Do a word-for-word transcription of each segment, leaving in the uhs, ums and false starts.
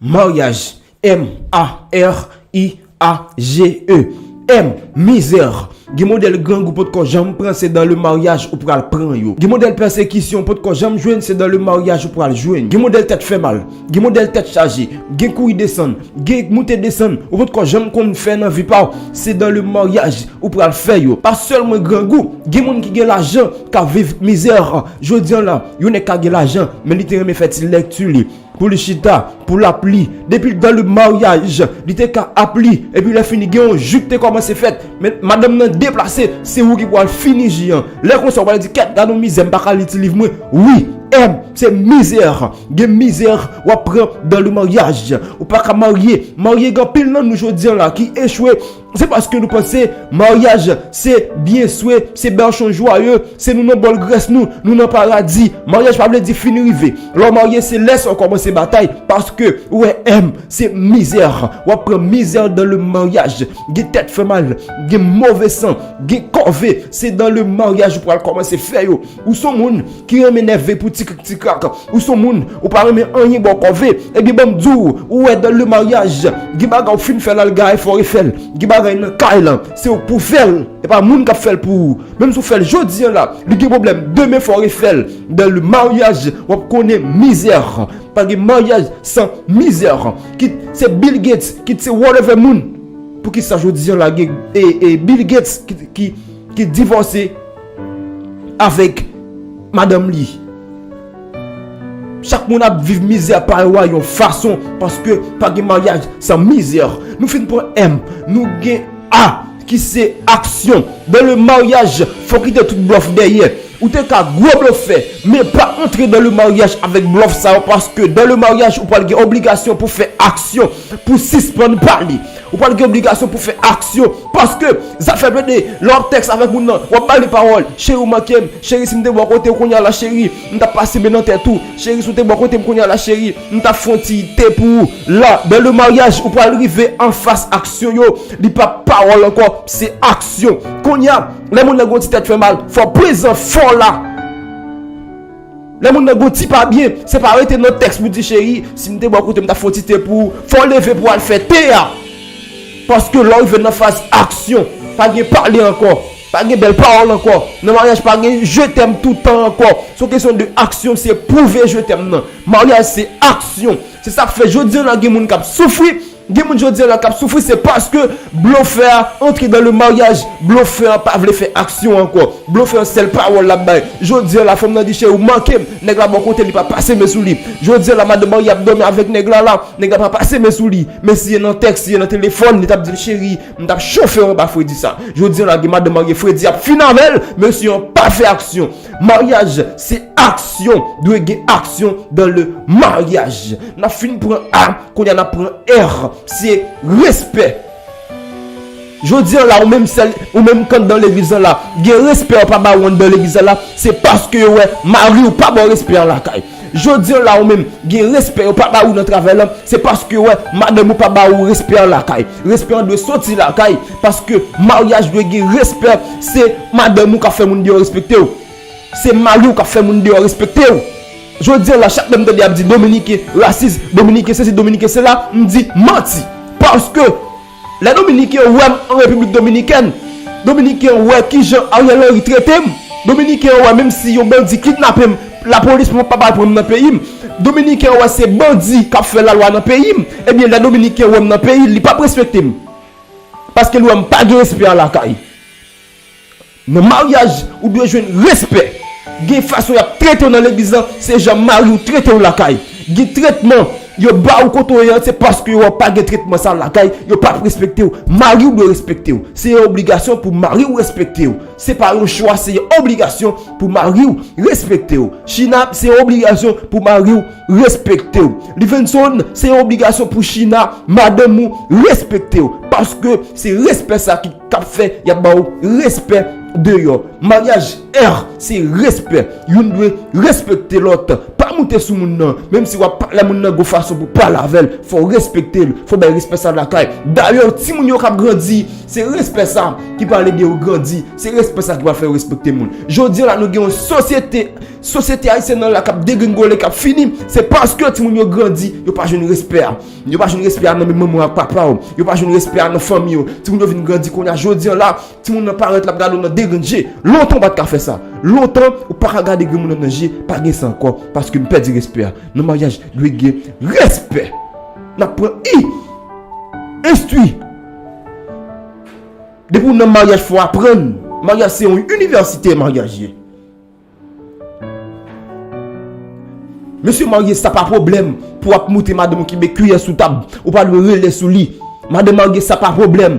Maryaj, M A R I A J E. M, mizè. Gen modèl grangou potkò janm pran, se dan le maryaj ou pral pran yo. Gen modèl pèsekisyon potkò janm jwenn, se dan le maryaj ou pral jwenn. Gen modèl tèt fè mal, gen modèl tèt chaje, gen kouri desann, gen moute desann ou potkò janm konn fè nan vi pa w, se dan le maryaj ou pral fè yo. Pa sèlman grangou, gen moun ki gen lajan k ap viv mizè. Jodi an la, yon nèg ka gen lajan, men li te renmen fè ti lèkti li. Pou li chita, pou l ap li. Depi l dan le maryaj, li te ka ap li. Epi lè fini, gen yon jou k te kòmanse fèt. Men madanm nan deplase, se ou ki pral fini ji an. Lè konsa, ou pral di, kèt, gad yon mizè, m pa ka li ti liv mwen. Wi, M, se mizè. Gen mizè w ap pran dan le maryaj. Ou pa ka marye. Marye, gen anpil nan nou jodi an la ki echwe. Se paske nou panse maryaj se byen swe, se bèchon jwaye, se nou nan bòl grès nou, nou nan paradi. Maryaj pa vle di fin rive. Lè w marye, se lè sa w kòmanse batay, paske ou wè M, se mizè. W ap pran mizè dan le maryaj. Gen tèt fè mal, gen move san, gen kòve, se dan le maryaj ou pral kòmanse fè yo. Ou se yon moun ki renmen nève pou ti krik ti krak. Ou se yon moun, ou pa renmen anyen bò kòve. Ebyen, ban m di w, ou wè dan le maryaj, gen bagay ou fin fè la, l gaye fò refè l. Gen bagay nan kay lan, se ou k pou fè l. E pa moun k ap fè l pou ou. Menm si w fè l jodi an la, li gen pwoblèm, demen fò refè l. Dan le maryaj, w ap konnen mizè. Pa gen maryaj san mizè. Kit se Bill Gates, kit se whatever moun. Poukisa jodi an la gen e, e Bill Gates ki, ki, ki divòse avèk madanm li? Chak moun ap viv mizè pa yo a yon fason, paske pa gen maryaj san mizè. Nou fin pran M, nou gen A, ki se aksyon. Dan le maryaj, fò w kite tout blòf dèyè. Ou te ka gwo blofè, men pa antre dan le maryaj avèk blòf sa yo, paske dan le maryaj, ou pral gen obligasyon pou fè aksyon, pou sispann pale. Ou pral gen obligasyon pou fè aksyon. Paske zafè plede, lè w ap tèks avèk moun nan, w ap ba li pawòl. Cheri, ou manke m. Cheri, si m te bò kote w kounye a la, cheri, m t ap pase men nan tèt ou. Cheri, si w te bò kote m kounye a la, cheri, m t ap fè yon ti te pou ou. La, dan le maryaj, ou pral rive anfas aksyon yo. Li pa pawòl ankò, se aksyon. Kounye a, lè moun nan gon ti tèt fè mal, fò prezan fò la. Lè moun nan gon ti pa byen, se pa rete nan tèks pou di, cheri, si m te bò kote m t ap fè yon ti te pou ou. Fò w leve pou w al fè te a. Paske lè w rive nan faz aksyon, pa gen pale ankò. Pa gen bèl pawòl ankò. Nan maryaj, pa gen je t'aime tout tan ankò. Se yon kesyon de aksyon, se pwouve je t'aime nan. Maryaj, se aksyon. Se sa k fè jodi an la, gen moun k ap soufri. Gen moun jodi an la k ap soufri, se paske blofè a antre dan le maryaj. Blofè an pa vle fè aksyon ankò. Blofè an sèl pawòl l ap bay. Jodi an la, fanm nan di, cheri, ou manke m. Nèg la bò kote li pa pase men sou li. Jodi an la, madanm marye ap dòmi avèk nèg la la. Nèg la pa pase men sou li. Men si e nan tèks, si e nan telefòn, li t ap di l, cheri, m t ap chofe w anba fredi sa. Jodi an la, gen madanm marye fredi ap fin avè l. Mesye an pa fè aksyon. Maryaj, se aksyon. Dwe gen aksyon dan le maryaj. N ap fin pran A, kounye a n ap pran R. Se respè. Jodi an la, ou menm sèl, ou menm k anndan legliz lan la, gen respè yo pa ba ou anndan legliz lan la, se paske yo wè mari w pa ba w respè an lakay. Jodi an la, ou menm, gen respè yo pa ba ou nan travay lan, se paske yo wè madanm ou pa ba ou respè an lakay. Respè an dwe soti lakay, paske maryaj dwe gen respè, se madanm ou k ap fè moun deyò respekte w. Se mari w k ap fè moun deyò respekte w. Jodi an la, chak lè m tande y ap di Dominiken rasis, Dominiken sesi, Dominiken sela, m di manti. Paske lè Dominiken yo wè m an Repiblik Dominikèn, Dominiken yo wè kijan Ariel Henry trete m, Dominiken yo wè menm si yon bandi kidnape m, lapolis pa pral pran m nan peyi m, Dominiken yo wè se bandi k ap fè lalwa nan peyi m, ebyen lè Dominiken yo wè m nan peyi l, li p ap respekte m. Paske l wè m pa gen respè an lakay. Nan maryaj, ou dwe jwenn respè. Gen fason y ap trete w nan legliz lan, se jan mari w trete w lakay. Gen tretman yo ba ou kote w ye an, se paske yo wè w pa gen tretman sa lakay, yo p ap respekte w. Mari w dwe respekte w. Se yon obligasyon pou mari w respekte w. Se pa yon chwa, se yon obligasyon pou mari w respekte w. China, se yon obligasyon pou mari w respekte w. Livenson, se yon obligasyon pou China, madanm ou respekte w. Paske se respè sa ki k ap fè y ap ba w respè deyò. Maryaj, R, se respè. Youn dwe respekte lòt. Pa moute sou moun nan. Menm si w ap pale a moun nan gon fason pou pale avè l, fò w respekte l. Fò w bay respè sa lakay. Dayè, timoun yo k ap grandi, se respè sa ki pale de yo grandi. Se respè sa ki pral fè yo respekte moun. Jodi an la, nou gen yon sosyete Sosyete ayisyèn nan la k ap degringole, k ap fini, se paske timoun yo grandi, yo pa jwenn respè a. Yo pa jwenn respè a nan men manman ak papa yo. Yo pa jwenn respè a nan fanmi yo. Timoun yo vin grandi kounye a, jodi an la, timoun nan parèt, l ap gade w nan de grenn je. Lontan, w pa t ka fè sa. Lontan, ou pa ka gade granmoun nan nan je, pa gen sa ankò, paske m pèdi respè a. Nan maryaj, dwe gen respè. N ap pran I. Enstwi. Depi w nan maryaj, fò w aprann. Maryaj se yon inivèsite, maryaj ye. Mesye marye, sa pa pwoblèm pou w ap moutre madanm ou kenbe kiyè sou tab, ou pa dwe rele sou li. Madanm marye, sa pa pwoblèm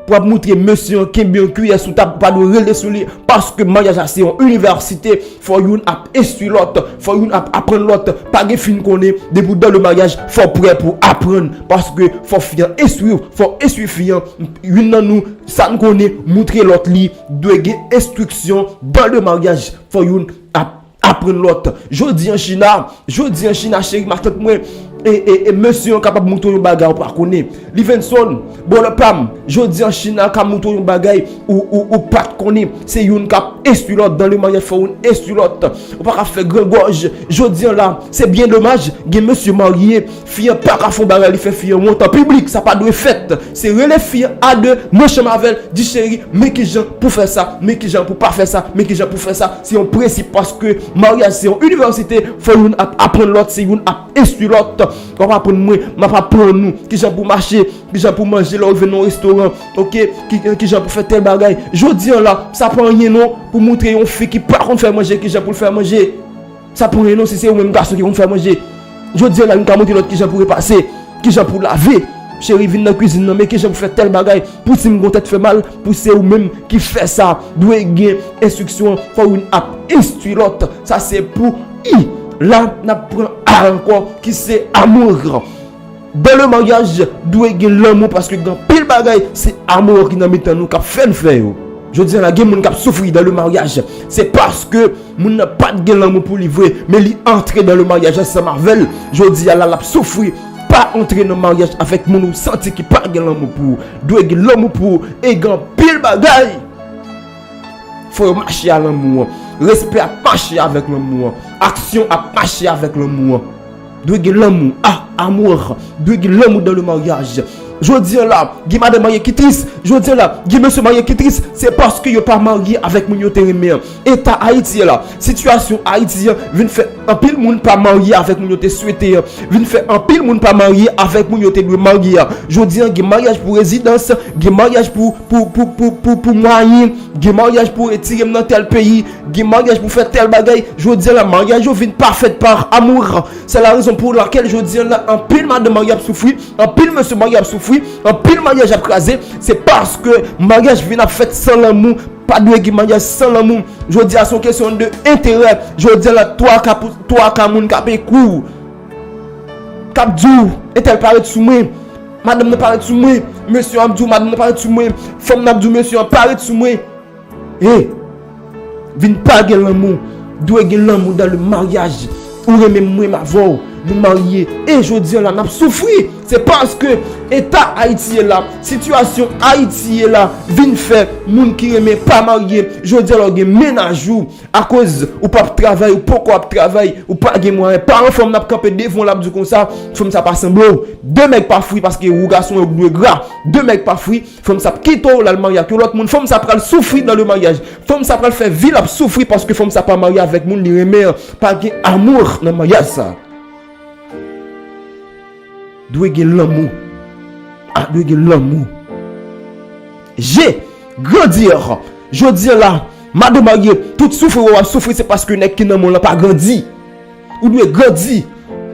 pou w ap moutre mesye an kenbe yon kiyè sou tab, ou pa dwe rele sou li, paske maryaj la se yon inivèsite, fò youn ap enstwi lòt, fò youn ap aprann lòt, pa gen fi n konnen, depi w dans le mariage, fò w prè pou w aprann, paske fò fi an enstwi w, fò w enstwi fi an, youn nan nou, sa n konnen, moutre lòt li, dwe gen enstriksyon dans le mariage, fò youn ap aprann lòt. Jodi an China, jodi an China, cheri, matant mwen, e, e, e mesye an kapab moutre w yon bagay ou pa konnen. Livenson, bòlò pa m, jodi an China ka moutre w yon bagay ou, ou, ou pa t konnen. Se youn k ap enstwi lòt. Dans le mariage, fò youn enstwi lòt. Ou pa ka fè gran gòj. Jodi an la, se byen domaj, gen mesye marye, fi an pa ka fè yon bagay, li fè fi an wont an piblik, sa pa dwe fèt. Se rele fi an a de, nan chanm avè l, di cheri, men kijan pou fè sa, men kijan pou pa fè sa, men kijan pou fè sa. Se yon prensip paske maryaj se yon inivèsite, fò youn ap aprann lòt, se youn ap enstwi lòt. W ap aprann mwen, m ap aprann nou kijan pou mache, kijan pou manje lè w rive nan yon restoran, oke, ki, kijan pou fè tèl bagay. Jodi an la, sa pa anyen non pou moutre yon fi ki pa konn fè manje kijan pou l fè manje. Sa pa anyen non si se ou menm gason ki konn fè manje. Jodi an la, youn ka montre lòt kijan pou repase, kijan pou lave. Cheri, vin nan kwizin nan, men kijan pou fè tèl bagay. Pou si m gon tèt fè mal, pou se ou menm ki fè sa. Dwe gen enstriksyon, fò youn ap enstwi lòt. Sa se pou I. La, n ap pran A ankò, ki se amour. Dans le mariage, dwe gen lanmou paske gen anpil bagay, se amour ki nan mitan nou k ap fè n fè yo. Jodi an la, gen moun k ap soufri dans le mariage. Se paske moun nan pa t gen lanmou pou li vre, men li antre dans le mariage ansanm avè l. Jodi a la, l ap soufri, pa antre nan maryaj avèk moun ou santi ki pa gen lanmou pou ou. Dwe gen lanmou pou ou, e gen anpil bagay. Fò yo mache a lanmou an. Respè ap mache avèk lanmou an. Aksyon ap mache avèk lanmou an. Dwe gen lanmou. Ah, amour. Dwe gen lanmou dans le mariage. Jodi an la, gen madanm marye ki tris. Jodi an la, gen mesye marye ki tris. Se paske yo pa marye avèk moun yo te renmen an. Eta Ayiti an la, sitiyasyon Ayiti an vin fè anpil moun pa marye avèk moun yo te swete an. Vin fè anpil moun pa marye avèk moun yo te dwe marye a. Jodi an, gen maryaj pou rezidans, gen maryaj pou, pou, pou, pou, pou, pou mwayen, gen maryaj pou retire m nan tèl peyi, gen maryaj pou fè tèl bagay. Jodi an la, maryaj yo vin pa fèt pa amour. Se la rezon pou lakèl jodi an la, anpil madanm marye ap soufri, anpil mesye marye ap soufri, anpil maryaj ap kraze. Se paske maryaj vin ap fèt san lanmou. Pa dwe gen maryaj san lanmou. Jodi a, se yon kesyon de enterè. Jodi a la, twa ka pou, twa ka moun k ap ekri w, k ap di w, entèl parèt sou mwen, madanm nan parèt sou mwen, mesye an ap di w, madanm nan parèt sou mwen, fanm nan ap di w, mesye an parèt sou mwen. E vin pa gen lanmou. Dwe gen lanmou dans le mariage. Ou renmen m, mwen m avè w, nou marye. E jodi an la, n ap soufri. Se paske eta Ayiti ye la, sitiyasyon Ayiti ye la, vin fè moun ki renmen pa marye. Jodi an la, w gen mennaj ou, akoz ou p ap travay, ou poko ap travay, ou pa gen mwayen. Paran fanm nan ap kanpe devan w, l ap di w konsa, fanm sa pa sanble w. De mèg pa fri, paske ou gason yo dwe gra. De mèg pa fri, fanm sa ap kite w, l al marye ak yon lòt moun. Fanm sa pral soufri dans le mariage. Fanm sa pral fè vi l ap soufri paske fanm sa pa marye avèk moun li renmen an. Pa gen amour nan maryaj sa. Dwe gen lanmou. A, dwe gen lanmou. G, grandir. Jodi an la, madanm marye, tout soufri w ap soufri, se paske nèg ki nan men w lan pa grandi. Ou dwe grandi.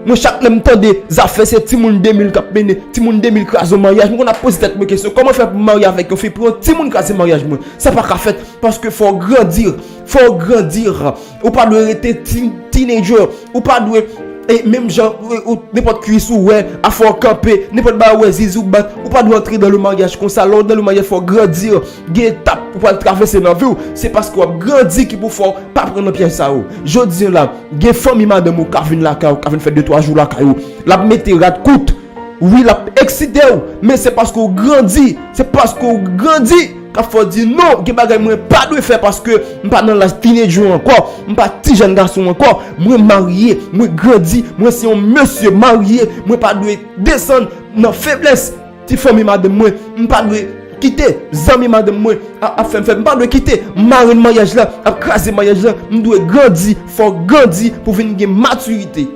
Mwen, chak lè m tande zafè se timoun de mil k ap mennen, timoun de mil kraze yon maryaj, mwen konn ap poze tèt mwen kesyon, kòman fè pou m marye avèk yon fi pou yon timoun kraze maryaj mwen? Sa pa ka fèt, paske fò w grandi, fò w grandi. Ou pa dwe rete teen-, teenager, ou pa dwe, e, menm jan, e, ou, nenpòt kwis ou wè, a fò w kanpe, nenpòt bagay ou wè, zizi w bat, ou pa dwe antre dans le mariage konsa. Lè w dans le mariage, fò w grandi. Gen etap ou pral travèse nan vi w. Se paske w ap grandi ki pou fè w pa pran nan pyèj sa yo. Jodi an la, gen fanmi madanm ou ka vin lakay ou, ka vin fè de twa jou lakay ou. L ap mete rad kout. Wi, l ap eksite w, men se paske w grandi. Se paske w grandi. k ap fè w di non, gen bagay mwen pa dwe fè paske m pa nan laj tinedjè ankò, m pa ti jèn gason ankò, mwen marye, mwen grandi, mwen se yon mesye marye, mwen pa dwe desann nan feblès ti fanmi madanm mwen, m pa dwe kite zanmi madanm mwen ap, ap fè m fè, m pa dwe kite marenn maryaj la ap kraze maryaj la, m dwe grandi, fò w grandi pou vin gen matirite.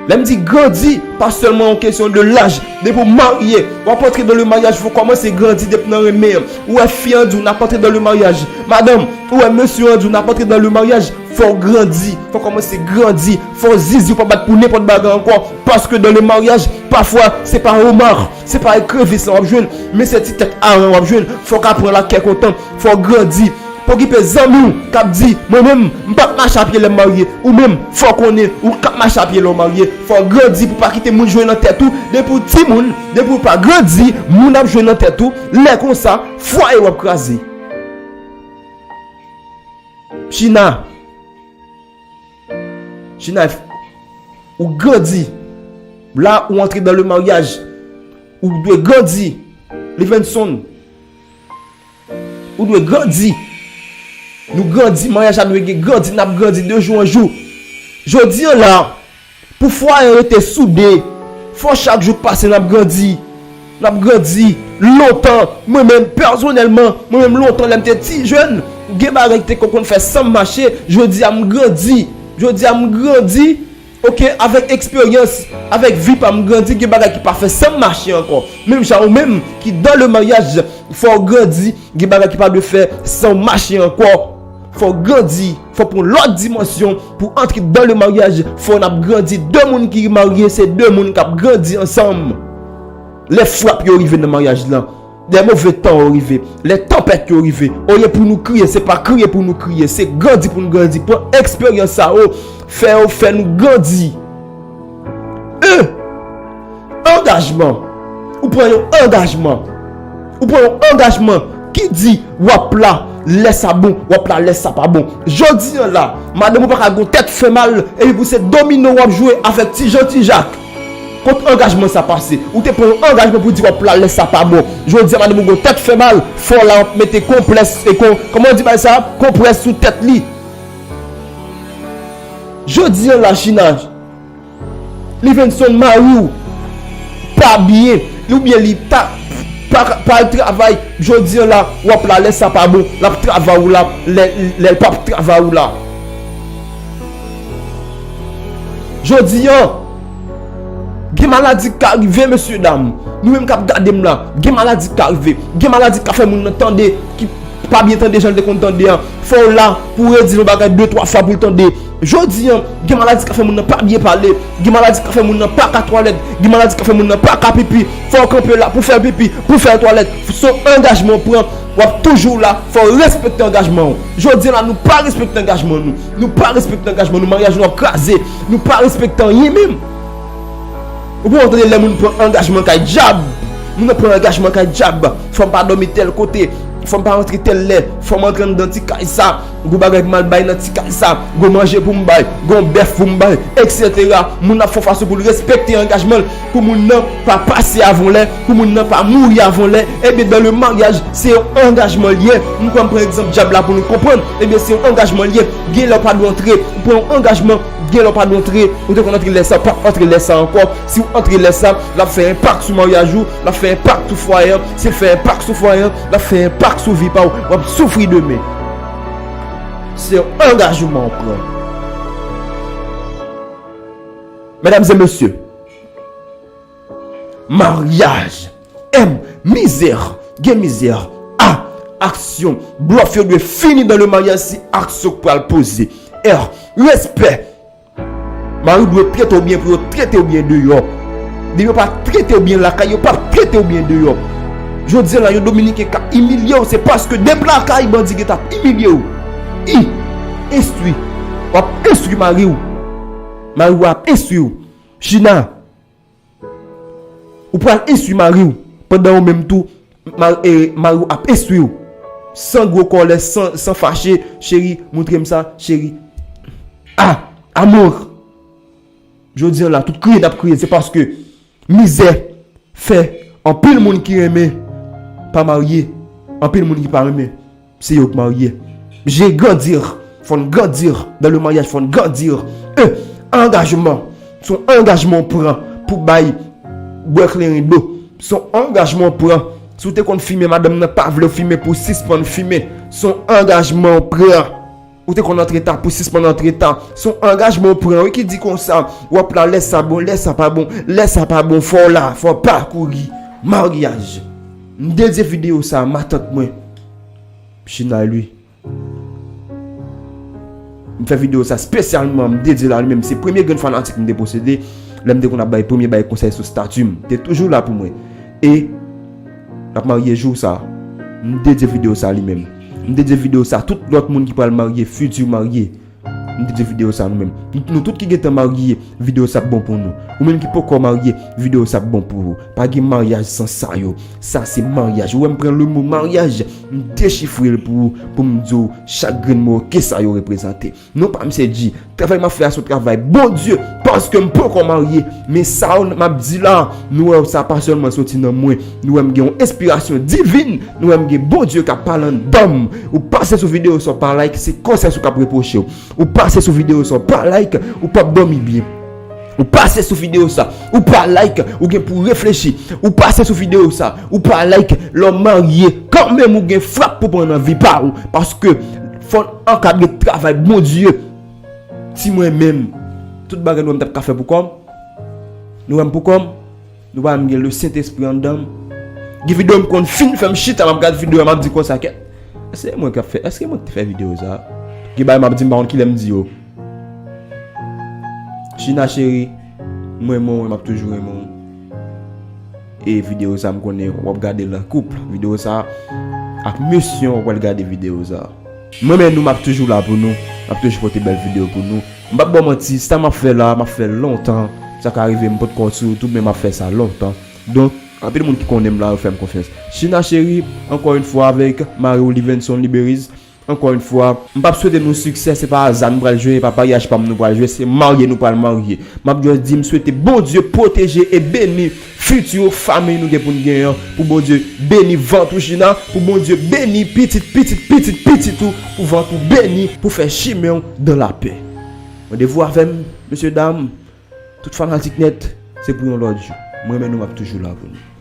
Lè m di grandi, pa sèlman yon kesyon de laj. Depi w marye, w ap antre dan le maryaj, fò w kòmanse grandi depi nan renmen an. Ou wè fi an di w n ap antre dan le maryaj. Madanm, ou wè mesye an di w n ap antre dan le maryaj, fò w grandi, fò w kòmanse grandi, fò zizi w pa bat pou nenpòt bagay ankò. Paske dan le maryaj, pafwa, se pa omar, se pa ekrevis lan w ap jwenn, men se ti tèt aran w ap jwenn. Fò w ka pran l ak kè kontan, fò w grandi. Pa okipe zanmi w k ap di, mwen menm, m p ap mache a pye lè m marye. Ou menm, fò w konnen, ou k ap mache a pye lè w marye, fò w grandi pou w pa kite moun jwe nan tèt ou. Depi w timoun, depi w pa grandi, moun ap jwe nan tèt ou. Lè konsa, fwaye w ap kraze. China. China, ou grandi. La, ou antre dan le maryaj. Ou dwe grandi. Livenson. Ou dwe grandi. Nou grandi, maryaj la dwe gen grandi, n ap grandi de jou an jou. Jodi an la, pou fwaye an rete soude, fò chak jou k pase n ap grandi. N ap grandi lontan. Mwen menm, pèsonèlman, mwen menm lontan, lè m te ti jèn, gen bagay ki te konn fè san m mache. Jodi a, m grandi. Jodi a, m grandi. Oke, avèk eksperyans, avèk vi pa m grandi, gen bagay ki pa fè san m mache ankò. Menm jan ou menm ki dan le maryaj, fò w grandi, gen bagay ki pa dwe fè san w mache ankò. Fò w grandi, fò w pran lòt dimansyon pou antre dan le maryaj. Fò n ap grandi. De moun ki marye, se de moun k ap grandi ansanm. Lè frap yo rive nan maryaj lan, lè move tan yo rive, lè tanpèt yo rive, olye pou nou kriye, se pa kriye pou nou kriye, se grandi pou nou grandi. Pran eksperyans sa yo, fè yo fè nou grandi. E, angajman. Ou pran yon angajman. Ou pran yon angajman ki di w ap la lè sa bon, w ap la lè sa pa bon. Jodi an la, madanm ou pa ka gon tèt fè mal, epi pou se domino w ap jwe avèk ti Jan, ti Jak. Kot angajman sa pase? Ou te pran yon angajman pou di w ap la lè sa pa bon. Jodi a, madanm ou gon tèt fè mal, fò w la w ap mete konplès e kon, kòman yo di bagay sa? Konprès sou tèt li. Jodi an la, China, Livenson mari w pa byen, li oubyen li ta, pa, pa al travay. Jodi an la, w ap la lè sa pa bon, l ap travay ou la, lè, lè l p ap travay ou la. Jodi an, gen maladi k ka rive, mesye dam. Nou menm k ap gade m la, gen maladi k ka rive. Gen maladi k ka fè moun nan tande, ki pa byen tande jan l te konn tande an. Fò w la pou w redi l yon bagay de, twa fwa pou l tande. Jodi an, gen maladi k ka fè moun nan pa byen pale. Gen maladi k ka fè moun nan pa ka twalèt. Gen maladi k ka fè moun nan pa ka pipi. Fò w kanpe la pou fè pipi, pou fè twalèt. Se yon angajman w pran. W ap toujou la, fò w respekte angajman w. Jodi an la, nou pa respekte angajman nou. Nou pa respekte angajman nou. Maryaj nou ap kraze. Nou pa respekte anyen menm. Ou pa tande lè moun pran angajman kay dyab. Moun nan pran angajman kay dyab. Fò m pa dòmi tèl kote. Fò m pa rantre tèl lè. Fò m antre anndan ti kay sa. Gon bagay pou m al bay nan ti kay sa. Gon manje pou m bay. Gon bèf pou m bay, etsetera. Moun ap fè yon fason pou l respekte angajman l. Pou moun nan pa pase avan lè. Pou moun nan pa mouri avan lè. Ebyen, dans le mariage, se yon angajman l ye. M pran, pran egzanp dyab la pou nou konprann. Ebyen, se yon angajman l ye. Gen lè w pa dwe antre. Ou pran yon angajman. Gen lè w pa dwe antre, ou te konn antre lè sa, w p ap antre lè sa ankò. Si w antre lè sa, l ap fè enpak sou maryaj ou, l ap fè enpak sou fwaye an. Si l fè enpak sou fwaye an, l ap fè enpak sou vi pa w. W ap soufri demen. Se yon angajman w pran. Medam e mesye, maryaj. M, mizè. Gen mizè. A, aksyon. Blòf yo dwe fini dans le mariage, se aksyon k pral poze. R, respè. Mari dwe trete w byen pou yo trete w byen deyò. Depi yo pa trete w byen lakay, yo p ap trete w byen deyò. Jodi a la, yon Dominiken ka imilye w, se paske depi lakay, bandi gentan ap imilye w. I, enstwi. W ap enstwi mari w. Mari w ap enstwi w. China. Ou pral enstwi mari w pandan ou menm tou, ma-, e, mari w ap enstwi w. San gwo kòlè, san, san fache, cheri, montre m sa, cheri. Ah, amour. Jodi a la, tout kriye n ap kriye, se paske mizè fè anpil moun ki renmen pa marye. Anpil moun ki pa renmen, se yo k marye. J'ai grandi, fò n grandi dans le mariage, fò n grandi. E, angajman, se yon angajman w pran pou bay bwè kleren dlo. Se yon angajman w pran. Si w te konn fimen, madanm nan pa vle w fimen pou w sispann fimen. Se yon angajman w pran. Ou te konn antre ta pou sispann antre ta. Se yon angajman w pran, wi, ki di konsa, w ap la, lè sa bon, lè sa pa bon, lè sa pa bon, fò w la, fò w pa kouri. Maryaj. M dedye videyo sa a matant mwen, China Louis. M fè videyo sa espesyalman, m dedye l a li menm. Se premye grenn fanatik m te posede. Lè m te konn ap bay premye bay konsèy sou estati m, te toujou la pou mwen. E l ap marye jou sa. M dedye videyo sa a li menm. M dedye videyo sa a tout lòt moun ki pral marye, fiti marye. M dedye videyo sa a nou menm. Nou, nou tout ki gentan marye, videyo sa ap bon pou nou. Ou menm ki poko marye, videyo sa ap bon pou ou. Pa gen maryaj san sa yo. Sa se maryaj. Ou wè m pran le mo maryaj, m dechifre l pou ou, pou m di w chak grenn mo ke sa yo reprezante. Non pa m se di, travay m ap fè a se yon travay Bondye, paske m poko marye. Men sa yo m ap di la, nou wè sa pa sèlman soti nan mwen. Nou wè m gen yon enspirasyon divin, nou wè m gen Bondye k ap pale anndan m. Ou pase sou videyo sa w pa like, se konsèy sa w k ap repwoche w. Ou pase sou videyo sa w pa like, ou p ap dòmi byen. Ou pase sou videyo sa, ou pa like, ou gen pou reflechi. Ou pase sou videyo sa, ou pa like, lè w marye, kanmenm ou gen frap pou pran nan vi pa ou. Paske fò n ankadre travay Bondye. Si mwen menm, tout bagay nou wè m t ap ka fè pou kò m, nou wè m pou kò m, nou pa wè m gen Lesentespri anndan m. Gen videyo m konn fin fè m chita, m ap gad videyo a, m ap di konsa, kèt, èske mwen k ap fè, èske mwen ki te fè videyo sa? Gen bagay m ap di, m pa konn kilè m di yo. China cheri, m renmen w, m ap toujou renmen w. E videyo sa m konnen w ap gade l an koup. Videyo sa ak mesye w pral gade videyo sa. M renmen nou, m ap toujou la pou nou. M ap toujou pote bèl videyo pou nou. M p ap ba w manti, sa m ap fè la, m ap fè l lontan. Sa ka rive m potko sou YouTube, men m ap fè sa lontan. Donk, anpil moun ki konnen m la, yo fè m konfyans. China cheri, ankò yon fwa avèk mari w Livenson Liberiz. Ankò yon fwa, m p ap swete nou siksè, se pa aza nou pral jwe, e pa maryaj pa m nou pral jwe, se marye nou pral marye. M ap just di, m swete Bondye pwoteje e beni fiti fanmi nou gen pou n genyen an, pou Bondye beni vant ou China, pou Bondye beni pitit, pitit, pitit, pitit ou, pou vant ou beni, pou fè chimen w dan lapè. Randevou avè m, mesye dam, tout fanatik nèt, se pou yon lòt jou. Mwen menm nou, m ap toujou la pou nou.